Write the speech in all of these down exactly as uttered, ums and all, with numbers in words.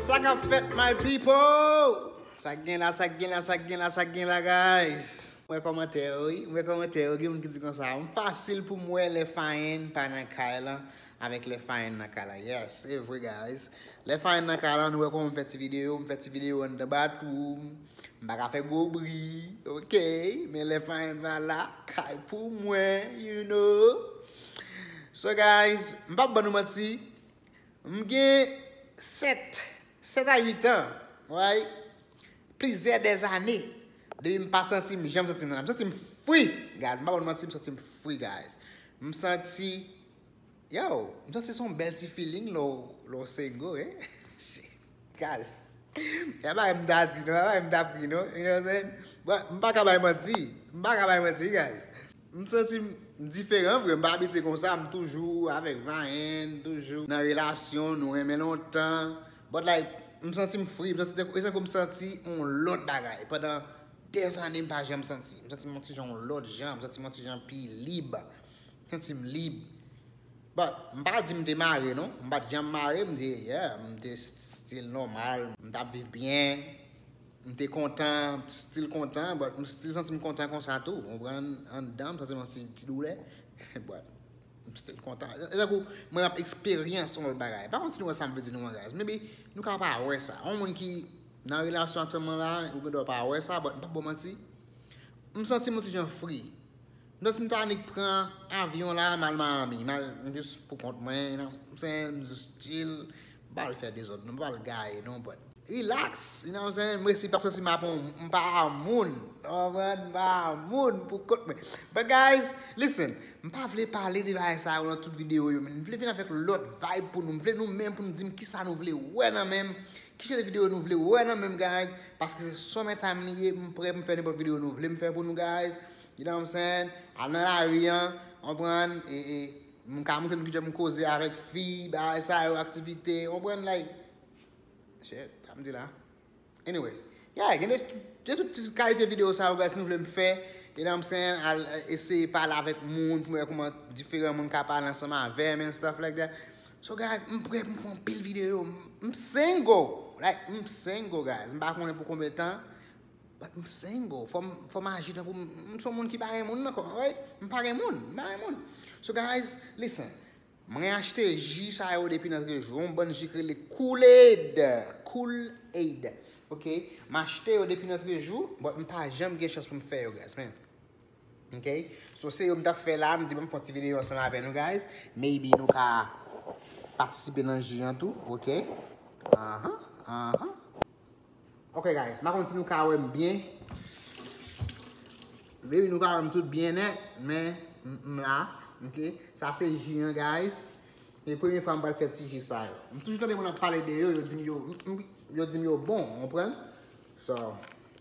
Sa k ap fèt, my people? Sa k gen la, sa k gen la, sa k gen la, sa k gen la, guys? Mwen kòmantè yo, wi. Mwen kòmantè yo, gen moun ki di konsa, m fasil pou m wè lè Fayen pa nan kay lan avèk lè Fayen nan kay lan. Yes, se vre, guys. Lè Fayen nan kay lan, nou wè kòman m fè ti videyo, m fè ti videyo anndan batwou, m pa ka fè gwo bri, ok? Men lè Fayen pa la, kay pou mwen, you know. So, guys, m p ap ban nou manti, m gen sèt, sèt a uit an, right? Plizyè dèzane depi m pa santi m jan m santi m la. M santi m free, guys. M pa ban nou manti, m santi m free, guys. M santi, yo, m santi se yon bèl ti feeling lè w, lè w single, eh? Guys, e pa bagay m ta di, non, e pa bagay m ta pri, non. You know what I'm saying? But m pa ka bay manti. M pa ka bay manti, guys. M santi m diferan vre, m pa abitye konsa, m toujou avèk Vayen, toujou nan relasyon, nou renmen lontan. But like, m santi m free, m santi, e tankou m santi yon lòt bagay. Pandan dèzane m pa janm santi. M santi m yon ti jan yon lòt jan, m santi m yon ti jan pi lib. M santi m lib. But, m pa di m te mare, non. M pa t janm mare, m te, yeah, m te still nòmal. M t ap viv byen. M te kontan, m still kontan, but m still santi m kontan konsa tou. Ou konprann? Anndan, m santi m yon ti, ti doulè. But, m still kontan. E tankou, mwen ap eksperyans yon lòt bagay. Pa konn si nou wè sa m vle di nou an, guys. Maybe, nou ka pa wè sa. Yon moun ki nan relasyon aktyèlman la, ou gen dwa pa wè sa, but m p ap ba w manti. M santi m yon ti jan free. M santi m ta annik pran avyon la, m al Miami. M al, m jis pou kont mwen, you know what I'm saying? M jis chill. M pa al fè dezòd, non, m pa al gaye, non, but relax, you know what I'm saying? M resi p ap santi m ap on, m pa a moun. Ou konprann? M pa a moun pou kont mwen. But guys, listen, m pa vle pale de bagay sa yo nan tout videyo yo, men m vle vin avèk lòt vibe pou nou. M vle nou menm pou nou di m kisa nou vle wè nan men m, ki jan de videyo nou vle wè nan men m, guys, paske se summer time li ye, m prè pou m fè nenpòt videyo nou vle m fè pou nou, guys. You know what I'm saying? Al nan lari an, konprann, e, e, m ka montre nou kijan m koze avèk fi, bagay sa yo, aktivite, konprann, like, shit, sa m di la. Anyways, yeah, gen de, de tout ti kalite videyo sa yo, guys, si nou vle m fè, you know what I'm saying, al, eh, eseye pale avèk moun, pou m wè kòman diferan moun ka pale ansanm avè m and stuff like that. So, guys, m prè pou m fè anpil videyo. M single. Like, m single, guys. M pa konnen pou konbyen tan. But m single. Fò m, fò m aji tankou m, m se yon moun ki pa gen moun ankò, right? M pa gen moun. M pa gen moun. So, guys, listen. Mwen achte ji sa yo depi nan trejou. Yon bann ji ki rele Kool-Aid. Kool-Aid. Ok? M achte yo depi nan trejou, but m pa janm gen chans pou m fè yo, guys, man. Ok? So, se yo m t ap fè la, m di ban m fè yon ti videyo ansanm avè nou, guys. Maybe nou ka patisipe nan ji an tou, ok? Ahan, ahan. Ok, guys, m pa konn si nou ka wè m byen. Maybe nou ka wè m tout byen nèt, men m, m la, ok? Sa se ji an, guys. E premye fwa m pral fè ti ji sa yo. M toujou tande moun ap pale de yo, yo di m yo, m, m, yo di m yo bon, ou konprann? So,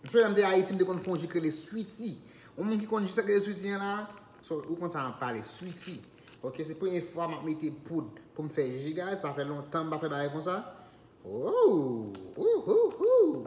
m sonje lè m te Ayiti, m te konn fè yon ji ki rele Sweety. Yon moun ki konn ji sa ki rele Sweety an la, so, ou konn sa m ap pale, Sweety. Ok, se premye fwa m ap mete poud pou m fè ji, guys. Sa fè lontan m pa fè bagay konsa. Oh, oh, oh, oh.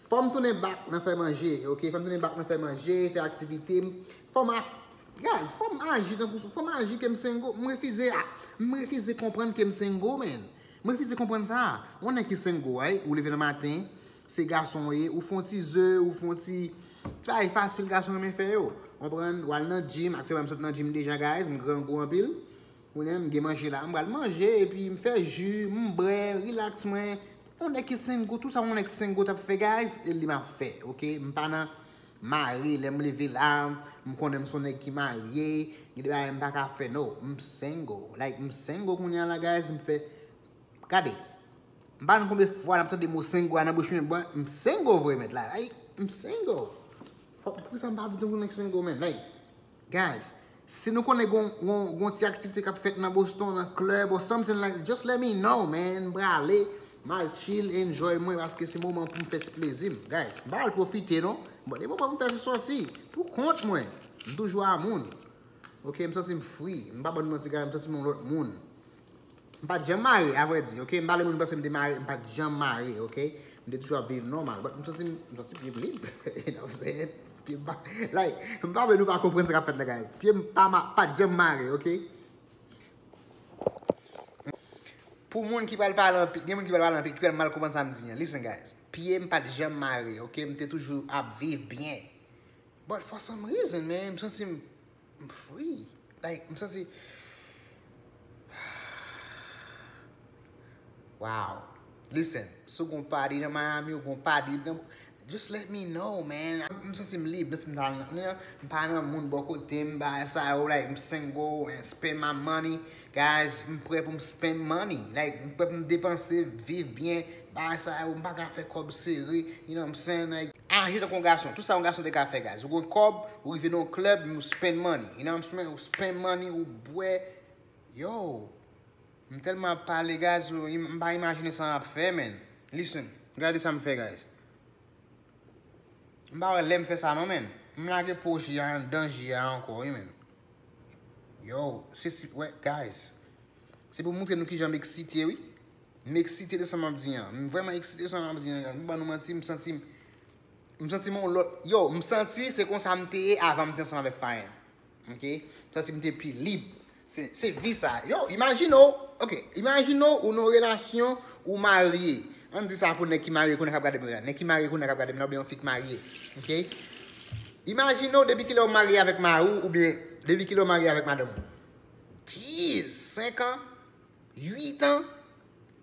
Fò m tounen back nan fè manje, ok? Fò m tounen back nan fè manje, fè aktivite m. Fò m ak, guys, fò m aji tankou sou, fò m aji ke m single. M refize a, m refize konprann ke m single, man. M refize konprann sa. Yon nèg ki single, ay, ou leve nan maten, se gason w ye, ou fè yon ti ze, ou fè yon ti, ti bagay fasil gason renmen fè yo. Konprann? W al nan gym, aktyèlman m sot nan gym deja, guys, m grangou anpil. Kounye a m gen manje la, m pral manje, epi m fè ji, m bwè, relax mwen. Yon nèg ki single, tout sa yon nèg single t ap fè, guys, e li m ap fè, ok? M pa nan mare, lè m leve la, m konnen m se yon nèg ki marye, gen de bagay m pa ka fè, no. M single, like, m single kounye a la, guys, m fè, gade, m pa konn konbyen fwa n ap tande mo single a nan bouch mwen, but m single vre, mèt la, like, m single. Fò, poukisa m pa vin yon nèg single, man, like, guys, si nou konnen gon, gon, gon ti aktivite k ap fèt nan Boston, nan club or something like, just let me know, man. M prale, m al chill, enjoy mwen, paske se moman pou m fè ti plezi m. Guys, m pa al pwofite, non. But e moman pou m fè ti sòti pou kont mwen. M toujou a moun. Ok, m santi m free. M pa ban nou manti, guys, m santi m yon lòt moun. M pa t janm mare, avrèdi, ok? M pa vle moun panse m te mare, m pa t janm mare, ok? M te toujou ap viv nòmal, but m santi m, m santi pye m lib. You know what I'm saying? Pye m pa, like, m pa vle nou pa konprann sa k ap fèt la, guys. Pye m pa ma-, pa t janm mare, ok? Pou moun ki pral pale anpil, gen moun ki pral pale anpil, ki pral mal konprann sa m di an. Listen, guys. Pye m pa t janm mare, ok? M te toujou ap viv byen. But for some reason, man, m santi m, m free. Like, m santi, wow. Listen, si w gon party nan Miami, ou gon party nan, just let me know, man. M santi m lib, m santi m ta nan, you know, m pa nan moun bò kote m, bagay sa yo, like, m single and spend my money. Guys, m prè pou m spend money. Like, m prè pou m depanse, viv byen, bagay sa yo, m pa ka fè kòb sere, you know what I'm saying? Like, aji tankou yon gason. Tout sa yon gason te ka fè, guys. Ou gon kòb, ou rive nan yon club, ou spend money. You know what I'm saying? Ou spend money, ou bwè. Yo, m tèlman ap pale, guys, ou im-, m pa imajine sa m ap fè, man. Listen, gade sa m fè, guys. M pa wè lè m fè sa non, man. M lage po ji a anndan ji a ankò, wi, man. Yo, se, se, wè, guys. Se pou montre nou kijan m eksite, wi. M eksite de sa m ap di an. M vrèman eksite de sa m ap di an, guys. M pa ban nou manti, m santi m, m santi m yon lòt. Yo, m santi se konsa m te ye avan m te ansanm avèk Fayen. Ok? M santi m te pi lib. Se, se vi sa. Yo, imajine w, ok, imajine w, ou nan relasyon, ou marye. Ann di sa pou nèg ki marye kounye a k ap gade m la. Nèg ki marye kounye a k ap gade m la, oubyen yon fi k marye. Ok? Imajine w depi kilè w marye avèk mari w, oubyen depi kilè w marye avèk madanm ou. Diz, senk an, uit an,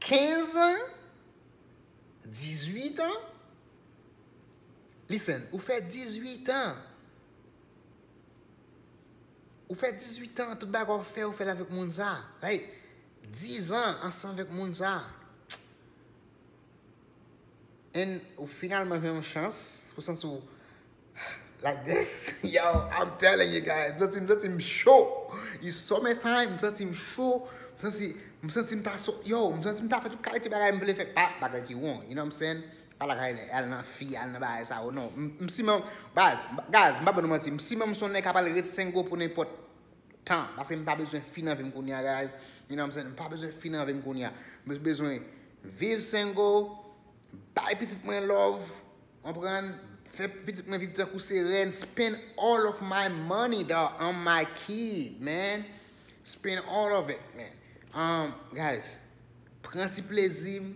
kenz an, dizuit an. Listen, ou fè dizuit an. Ou fè dizuit an, tout bagay w fè, ou fè l avèk moun sa. Like, diz an ansanm avèk moun sa. And ou finalman jwenn yon chans pou santi w like this. Yo, I'm telling you guys, m santi, m santi m cho. It's summer time, m santi m cho. M santi, m santi m ta so, yo, m santi m ta fè tout kalite bagay m vle fè. Pa bagay ki wrong, you know what I'm saying? Pa lakay, al nan fi, al nan bagay sa yo, non. M, m siman, baz, guys, m pa ban nou manti, m siman m son nèg k ap al ret single pou nenpòt tan, paske m pa bezwen fi nan vi m kounye a, guys. You know what I'm saying? M pa bezwen fi nan vi m kounye a. M bezwen viv single, bay pitit mwen love, konprann? Fè pitit mwen viv tankou se rèn, spend all of my money, dawg, on my kid, man. Spend all of it, man. Um, guys, pran ti plezi m,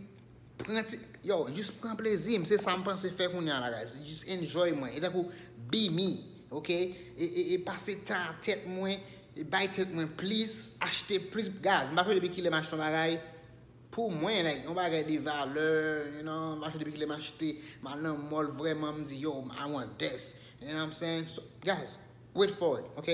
pran ti, yo, jis pran plezi m, se sa m panse fè kounye a la, guys. Jis enjoy mwen. E tankou be me, ok? E, e, e pase tan a tèt mwen, e bay tèt mwen plis, achte plis, guys. M pa konnen depi kilè m achte yon bagay pou mwen, like, yon bagay de valè, you know, m pa konnen depi kilè m achte, m al nan mall vrèman, m di, yo, I want this. You know what I'm saying? So, guys, wait for it, ok?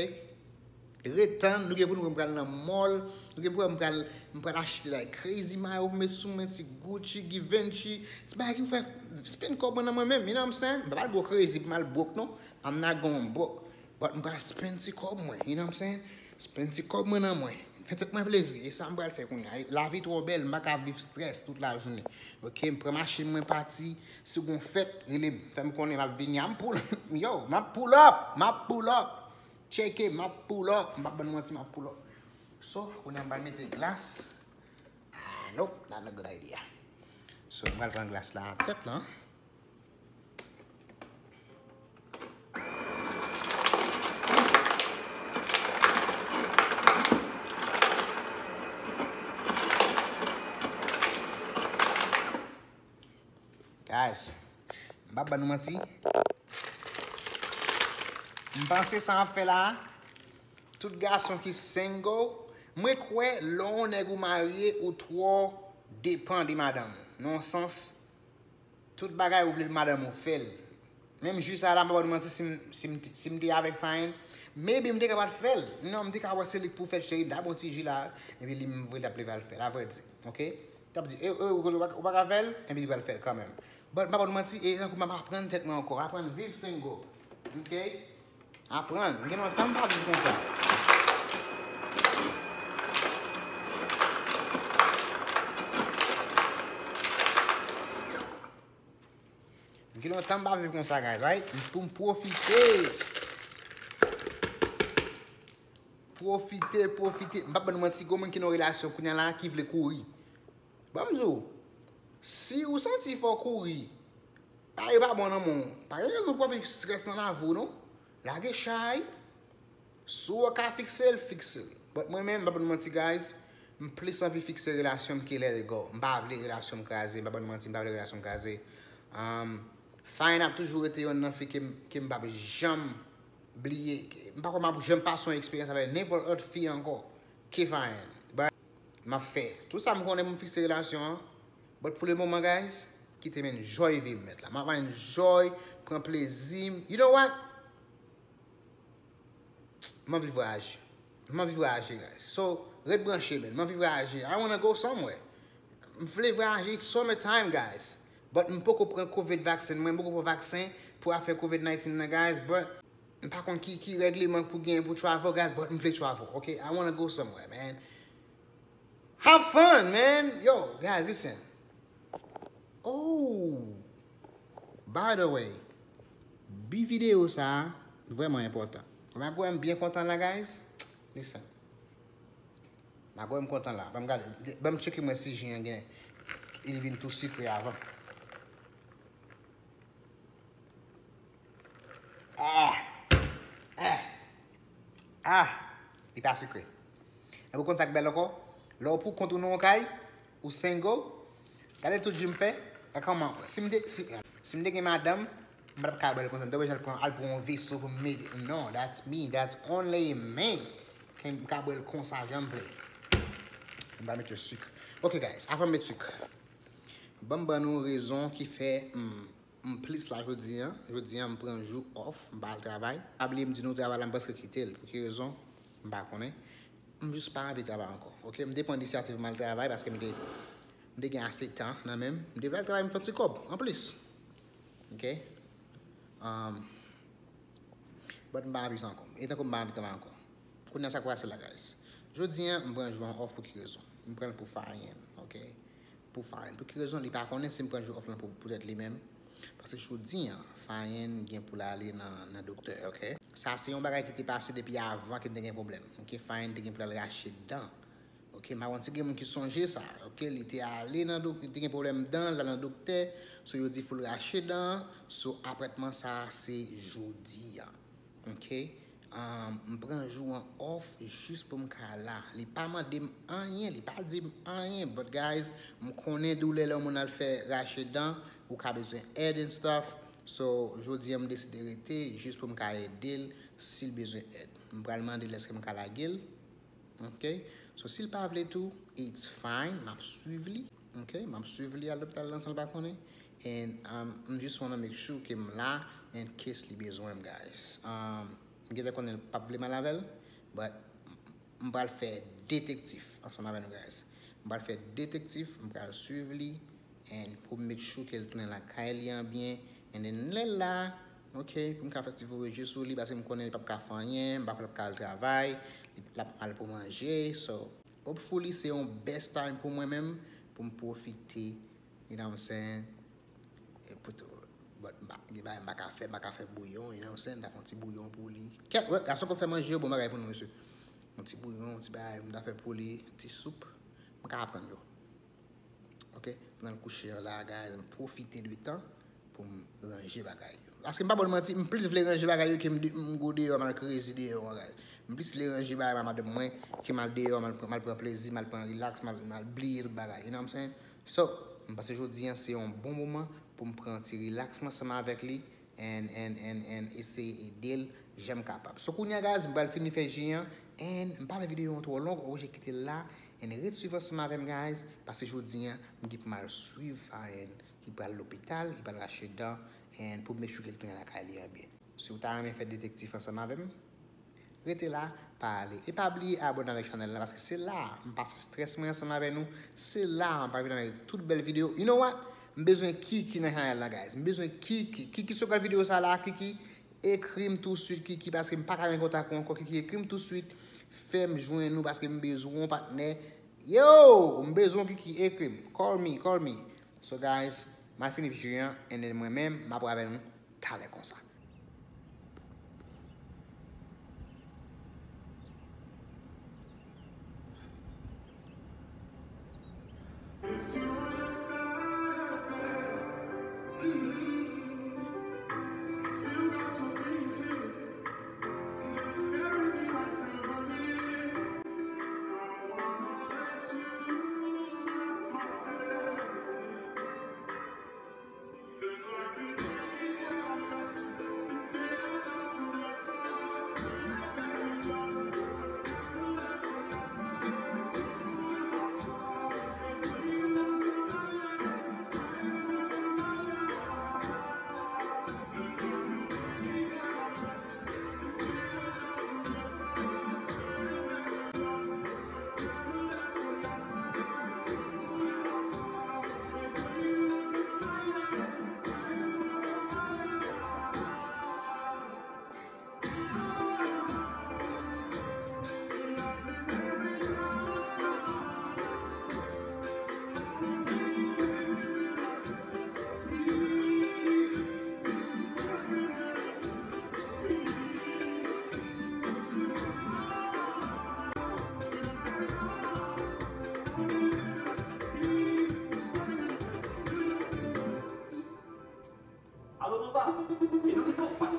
Ret tann, nou gen pou nou wè m pral nan mall, nou gen pou wè m pral, m pral achte, like, crazy mayo pou met sou mwen, ti Gucci, Givenchy, ti bagay ki pou fè spend kòb mwen nan mwen menm, you know what I'm saying? M pa pral go crazy pou m al broke, non. I'm not going broke. But m pral spend ti kòb mwen, you know what I'm saying? Spend ti kòb mwen nan mwen. Fè tèt mwen plezi, e sa m pral fè kounye a. Lavi twò bèl, m pa ka viv strès tout lajounen. Ok, m pran machin mwen pati, si w gon fèt, rele m, fè m konnen m ap vini a, m pull, yo, m ap pull up, m ap pull up. Tcheke, m ap pull up. M p ap ban nou manti, m ap pull up. So, kounye a m pral mete glas. Ah, nope, not a good idea. So, m pral pran glas la nan tèt lan. Guys, m p ap ban nou manti. M panse sa m ap fè la, tout gason ki single, mwen kwè lè yon nèg ou marye, ou twò depan de madanm ou. Nan yon sans, tout bagay ou vle madanm ou fè l. Menm ji sa la, m pa ba nou manti, si m, si m, si m te avèk Fine, maybe m te kapab fè l. Non, m te ka wè se li k pou fè l, cheri, m ta ba w ti ji la, epi li m vre l t ap leve al fè l, avrèdi. Ok? T ap di, e, e, ou, ou pa, ou pa ka fè l, epi li pral fè l kanmenm. But m pa ba nou manti, e tankou m ap aprann tèt mwen ankò, aprann viv single. Ok? Aprann. M gen lontan m pa viv konsa. M gen lontan m pa viv konsa, guys, right? M pou m pwofite. Pwofite, pwofite. M p ap ban nou manti, gon moun ki nan relasyon kounye a la ki vle kouri. Ban m di w, si ou santi fò w kouri, bagay yo pa bon nan men w, pa gen rezon pou w ap viv strès nan lavi w, non. Lage chay. Si w ka fikse l, fikse l. But mwen menm, m p ap ban nou manti, guys, M plis anvi fikse relasyon m ke let it go. M pa vle relasyon m kraze, m pa bann manti, m pa vle relasyon m kraze. Um, Fayen ap toujou rete yonn nan fi ke m, ke m p ap janm bliye. M pa kwè m ap janm pase yon eksperyans avèk nenpòt lòt fi ankò ke Fayen. But m ap fè tout sa m konnen pou m fikse relasyon an. But pou le moman, guys, kite m enjoy vi m, mèt la. M ap enjoy, pran plezi m. You know what? M anvi vwayaje. M anvi vwayaje, guys. So, ret branche, man. M anvi vwayaje. I wanna go somewhere. M vle vwayaje. It's summer time, guys. But m poko pran covid vaksen. Mwen, m poko pran vaksen pou afè covid nineteen nan, guys. But m pa konn ki, ki regleman pou gen pou travel, guys. But m vle travel, okay? I wanna go somewhere, man. Have fun, man. Yo, guys, listen. Oh, by the way, bi videyo sa a vrèman enpòtan. Ou pa kwè m byen kontan la, guys? Listen. M pa kwè m kontan la. Ban m gade, ban m tcheke mwen si ji an gen, li vin tou sikre avan. Ah! Ah! Ah! Li pa sikre. Epi w konn sa k bèl ankò? Lè w pou kont ou nan yon kay, ou single, gade tout ji m fè, kaka w man, si m te, si, si m te gen madanm, m pa t ap ka bwè l konsa, m te oblije al pran, al pran yon veso pou m mete, non, that's me, that's only me. Ke m ka bwè l konsa, jan m vle. M pa mete sik. Ok, guys, avan m met sik, ban m ban nou rezon ki fè m M plis la jodi an. Jodi an, m pran jou off, m pa al travay. Pa bliye m di nou travay la, m prèske kite l. Pou ki rezon? M pa konnen. M jis pa anvi travay ankò. Ok, m te pran inisyativ m al travay paske m te, m te gen ase tan nan men m. M te vle al travay, m fè yon ti kòb anplis. Ok? Um, but m pa anvi sa ankò. E tankou m pa anvi travay ankò. Kounye a sa k pase la, guys. Jodi an, m pran jou an off pou ki rezon? M pran l pou Fayen, ok? Pou Fayen. Pou ki rezon li pa konnen si m pran jou off lan pou, poutèt li menm? Paske jodi an, Fayen gen pou l ale nan, nan doktè, ok? Sa se yon bagay ki te pase depi avan ke m te gen pwoblèm. Ok, Fayen te gen pou l al rache dan. Ok, m pa konn si gen moun ki sonje sa. Ok, li te ale nan dok-, li te gen pwoblèm dan, l al nan doktè. So yo di fò l rache dan. So apètman sa se jodi an. Ok? Um, m pran jou an off jis pou m ka la. Li pa mande m anyen, li pa di m anyen. But guys, m konnen doulè lè yon moun al fè rache dan, ou ka bezwen èd and stuff. So, jodi an m deside rete jis pou m ka ede l, si l bezwen èd. M pral mande l èske m ka lage l. Ok? So, si l pa vle tou, it's fine, m ap swiv li. Ok? M ap swiv li al lopital lan san l pa konnen. And um, m just wanna make sure ke m la in case li bezwen m, guys. Um, m gentan konnen l p ap vle m al avè l, but m pral fè detektif ansanm avè nou, guys. M pral fè detektif, m pral swiv li, and pou m make sure ke l tounen lakay li an byen. And then lè l la, ok, pou m ka fè ti voye je sou li, paske m konnen li p ap ka fè anyen, m pa kwè l ap ka al travay, li, l ap mal pou manje. So, hopefully, se yon best time pou mwen menm, pou m pwofite, you know what I'm saying? E pou tou, but m pa, gen bagay m pa ka fè, m pa ka fè bouyon, you know what I'm saying? M ta fè yon ti bouyon pou li. Kèt, wè, gason ko fè manje yo, bon bagay pou nou, mesye. Yon ti bouyon, yon ti bagay, m ta fè pou li, ti soup. M ka aprann yo. Ok, m nan kouche an la, guys, m pwofite de tan pou m ranje bagay yo. Paske m pa ba w manti, m plis vle ranje bagay yo ke m de-, m go deyò, m al krezi deyò an, guys. M plis vle ranje bagay pa madanm mwen ke m al deyò, m al pran, m al pran plezi, m al pran relax, m al, m al bliye tout bagay. You know what I'm saying? So, m panse jodi an se yon bon moman pou m pran ti relax m ansanm avèk li. And, and, and, and eseye ede l jan m kapab. So, kounye a, guys, m pral fini fè ji an, and m pa vle videyo an twò long, oblije kite l la, and ret swiv ansanm avè m, guys, paske jodi an, m gen pou m al swiv Fayen, ki pral lopital, li pral rache dan, and pou make sure ke l tounen lakay li an byen. Si w ta renmen fè detektif ansanm avè m, rete la, pa ale. E pa bliye abòne avèk chanèl la, paske se la m pase strès mwen ansanm avè nou. Se la m pral vin avèk tout bèl videyo. You know what? M bezwen Kiki nan chanèl la, guys. M bezwen Kiki. Kiki, si w gad videyo sa la, Kiki, ekri m touswit, Kiki, paske m pa ka gen kontak ou ankò. Kiki, ekri m touswit. Fè m jwenn ou, paske m bezwen w, patnè. Yo, m bezwen w, Kiki, ekri m. Call me, call me. So, guys, m al fini ji an, and then mwen menm, m ap avè nou talè konsa. Anba. E nou pito pa